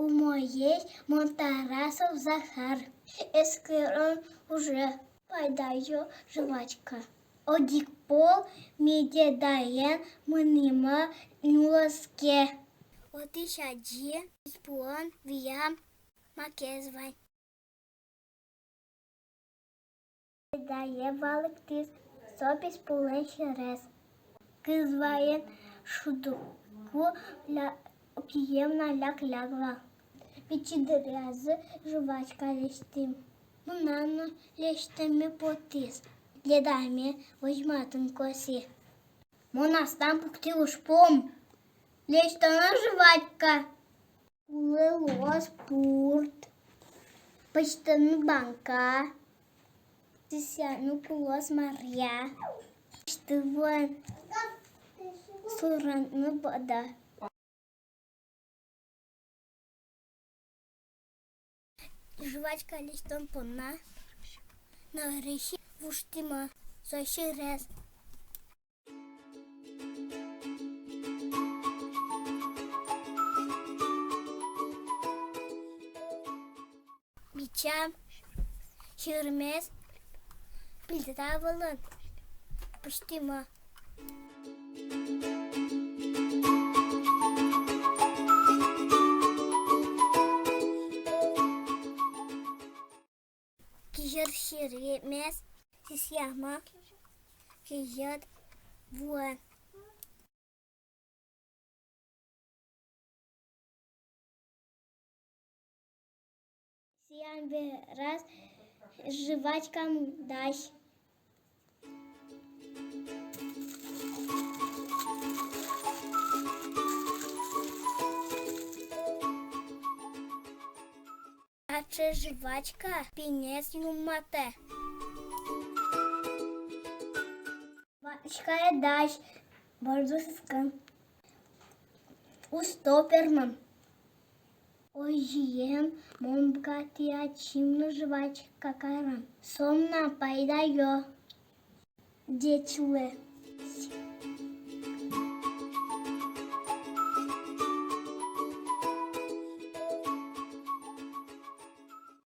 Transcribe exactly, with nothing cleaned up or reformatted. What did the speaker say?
Умоесь мон, Тарасов Захар. Эскерон уже. Пайдаё жвачка. Одӥг пол ми дедаен мынӥмы нюлэске. Отысь адӟи, писпуон виям макез вань. Дедае валэктӥз со писпуонлэн сьӧрез. Кыз ваен шудыку ля-, кием на ляк-ляк вал. Пичи дыръязы жвачка лэсьтӥм. Мынам но лэсьтэме потӥз. Дедаме возьматыны косӥ. Мон аслам пуктӥ ужпум. Лэсьтоно жвачка. Кулэ луоз пурт, пӧзьтыны банка, сӥсьяны кулэ луоз маръя, пӧзьтыны вуэн, сураны вода. Жвачка лэсьтон понна нырысь воштӥмы со сьӧрез. Бичам сьӧрмес плита вылын пӧзьтӥмы. Кезьыт сьӧрмес сӥсьямы кезьыт вуэн. Сӥям бераз жвачкам дась. Таӵе жвачка пинез юнматэ. Жвачкае дась, бордысен усто пӧрмем. Озьыен, мон быгатӥ ачим но жвачка карыны. Со мынам пайдаё. Ӟеч луэ.